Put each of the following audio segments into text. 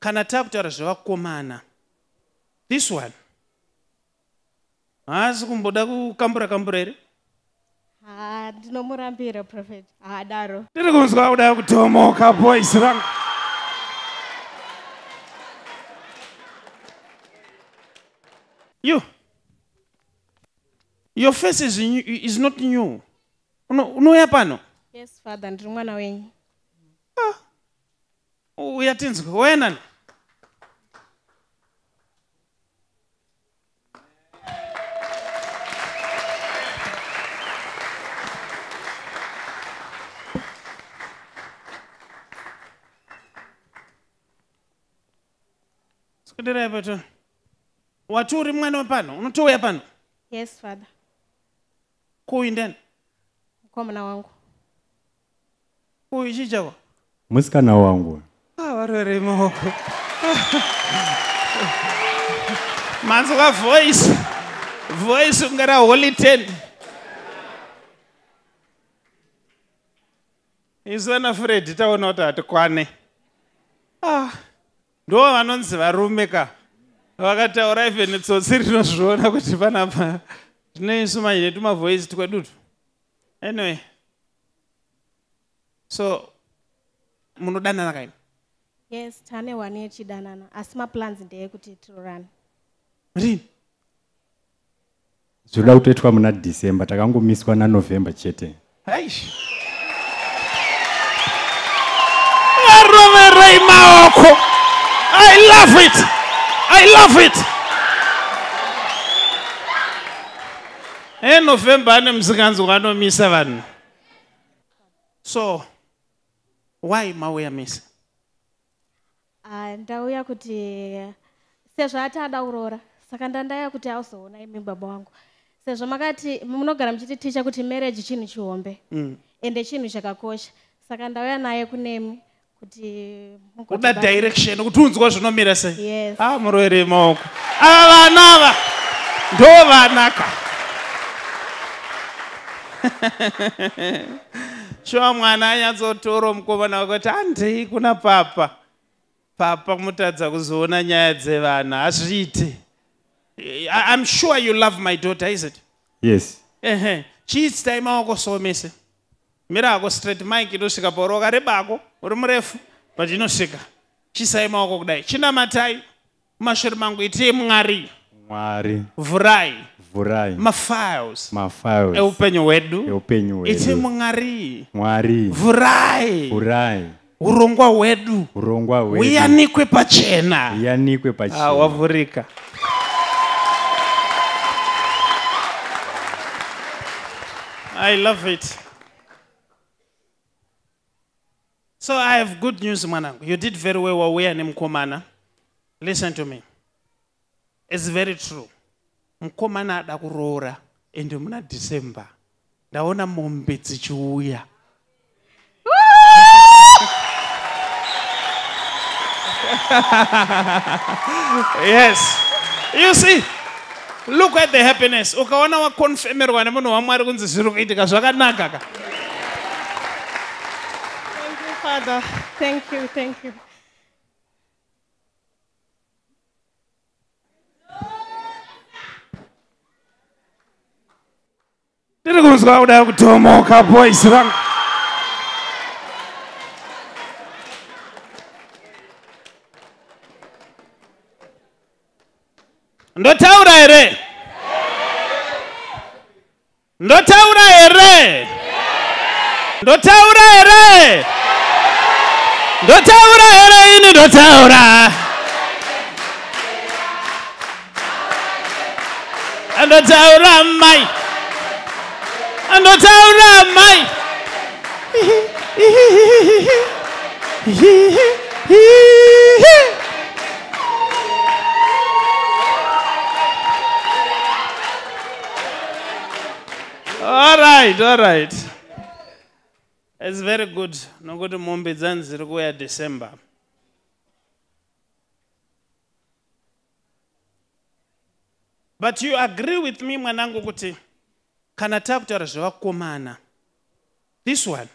Kana takutaura zvevakomana, this one haasi kumboda kukambura kambura here? Ha, ndinomurambira, prophet, haadaro. Tiri kunzwa kuda kutomoka, boys rangu. You, your face is, new, is not new. Unouya pano? Yes, father, ndiri mwana wenyu. Uya tinzwe. Wauya nani? Swederai pato. Wati uri mwana wepano, unotouya pano? Yes, father. Kuyu ndani? Mukomana wangu. Kuyu chii chako? Musikana wangu. Ah, varwere maoko. Manzwa voice. Voice kunge ra Holy 10. Isu ana Fred taona kuti hatikwane. Ah, ndo vanonzi varume ka. Vakataura even tsotsi rinozviona kuti panapa tine isu manje netumavoice twedutu. Anyway. So munodanana kaini? Yes, tane one year tichidanana, asi maplans ndeyekuti tirorane. Rini? Zvinoda kutoitwa muna December, takangomiswa naNovember chete. Aish. Varoverei maoko. I love it. I love it. November ane musikanzwa anomisa vanhu. So why mauya misa? Ndauya kuti sezvo ati ada kuroora, saka ndandauya kuti auzoona imi baba wangu. Sezvo makati munogara muchititicha kuti marriage chinhu chihombe. Ende chinhu chakakosha. Saka ndauya naye kunemi kuti Kuda direction kuti unzwa zvinomira sei. Yes. Ah, muroverei maoko. Ava vana ava ndo vanaka. Shuwa mwana anyatsotora mukomana wake kuti handei kuna papa. Papa mutadza kuzoona nyaya dzevana, hazviiti. I'm sure you love my daughter, is it? Yes. Ehe. Chiitsitai maoko so mese. Mira ako straight, mic inosvika pauri wakareba ako, uri murefu, but inosvika. Chiisai maoko kudai. Chinamatai. Mumashure mangu itii Mwari. Mwari. Vhurai. Vhurai. Mafiles. Mafiles. Eupenyu hwedu. Eupenyu hwedu. Itii Mwari. Mwari. Vhurai. Vhurai. Urongwa hwedu. Urongwa hwedu. Huyanikwe pachena. Huyanikwe pachena. Ah, wavhurika. I love it. So I have good news, mwanangu. You did very well wauya nemukomana. Listen to me. It's very true. Mukomana ada kuroora ende muna December. Ndaona mombe dzichiuya. Yes. You see, look at the happiness. Ukaona wakonfirmerwa nemunhu waMwari kunzi zviri kuitika zvakanaka ka. Thank you, Father. Thank you, thank you. Tiri kunzwa kuda kutomoka, boys rangu. Ndotaura here? Ndotaura here? Ndotaura here? Ndotaura here ini ndotaura? Ndotaura mai. Ndotaura mai. All right, all right. It's very good. Nokuti mombe dzanzi dziri kuuya December. But you agree with me, mwanangu, kuti kana takutaura zvevakomana, this one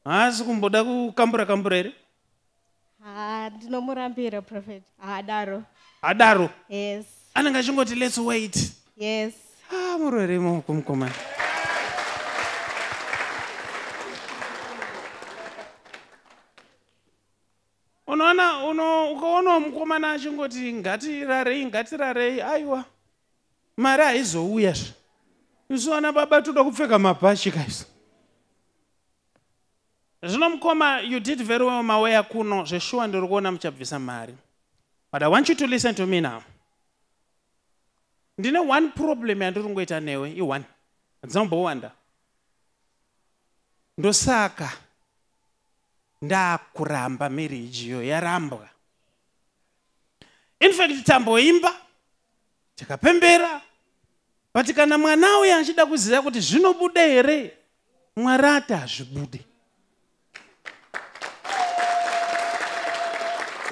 haasi kumboda kukambura kambura here? Ha, Ndinomurambira, prophet. Haadaro. Hadaro? Yes. Anenge achingoti let's wait. Yes. Ah, murwere maoko mukomana. Unoona, ukaonawo mukomana achingoti ngatirarei, ngatirarei, aiwa, mari haizouya zve. Isu ana baba toda kupfeka mabhachi kaisi. Zvino mukoma, you did very well mauya kuno. Zveshuwa ndiri kuona muchabvisa mari. But I want you to listen to me now. Ndine one problem yandiri kungoita newe, i-one. Hadzinombowanda. Ndosaka ndakuramba marriage iyo yarambwa. In fact, tamboimba, tikapembera, but kana mwana uya achida kuziva kuti zvinobuda here, Mwari ati hazvibude.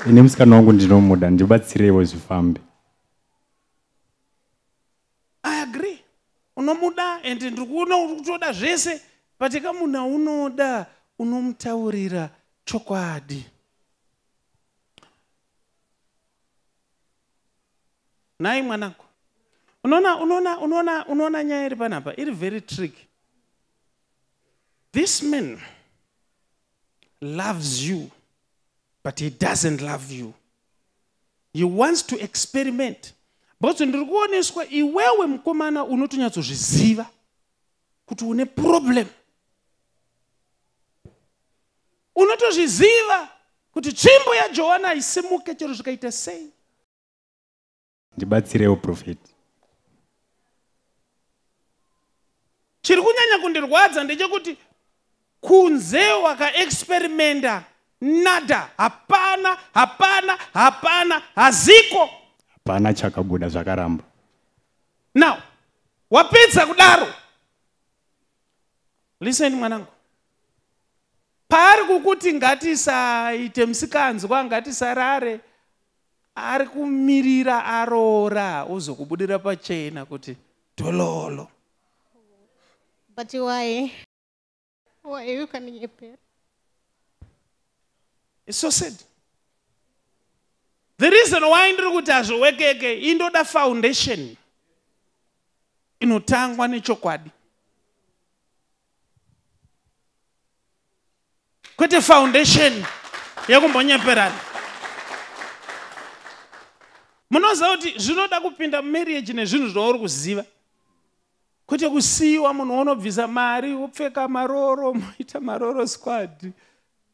Ini musikana wangu ndinomuda, ndibatsireiwo zvifambe. I agree. Unomuda and ndiri kuona uri kutoda zvese, but kamunhu aunoda unomutaurira chokwadi. Nhai mwanangu. Unoona, unoona, unoona, unoona nyaya iri panapa iri very tricky. This man loves you, but he doesn't love you. He wants to experiment. Because ndiri kuoneswa iwewe mukomana unotonyatsozviziva kuti une problem. Unotozviziva kuti tsvimbo yaJohana haisimuke chero zvikaita sei. Ndibatsirewo, prophet. Chiri kunyanya kundirwadza ndechekuti kunze wakaexperimenta nada, hapana, hapana, hapana, haziko. Hapana chakabuda, zvakaramba. Now, wapedza kudaro. Listen mwanangu. Paari kukuti ngatisaite musikanzwa, ngatisarare, ari kumirira aroora ozokubudira pachena kuti dhololo. But why? Why ukaninyepera? It's so sad. The reason why ndiri kuti hazviwekeke, indoda foundation inotangwa nechokwadi, kwete foundation yekumbonyeperana. Munoziva kuti zvinoda kupinda mumarriage nezvinhu zvauri kuziva, kwete kusiyiwa munhu unobvisa mari, wopfeka maroro, moita maroro squad,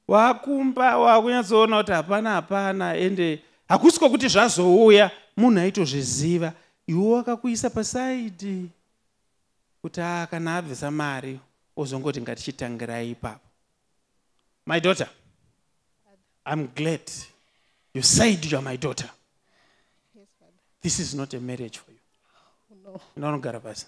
wakumba wakunyatsoona kuti hapana, hapana. Ende hakusi kwokuti zvazouya, munhu aitozviziva. Iwe wakakuisa paside kuti a kana abvisa mari ozongoti ngatichitangirai ipapo. My daughter, I'm glad you said you are my daughter. Yes, Father. This is not a marriage for you. No. Inonogara pasi.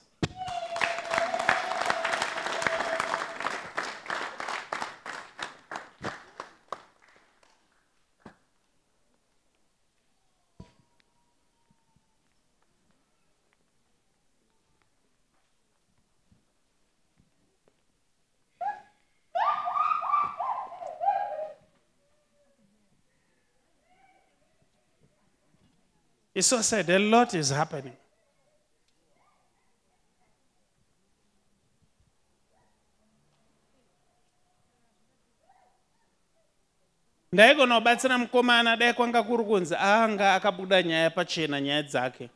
It's so sad. A lot is happening. Ndaigona kubatsira mukomana dai kwanga kuri kunzi anga akabuda nyaya pachena, nyaya dzake,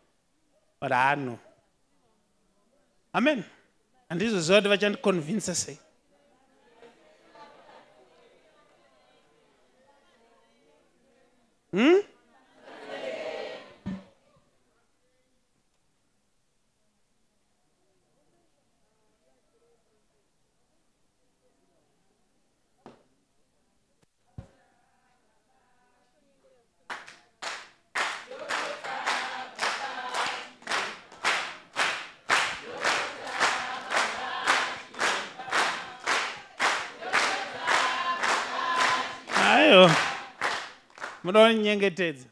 but haano. Amen. Handizoziva kuti vachandiconvinsa sei. Aiwa, muda kunyengetedza.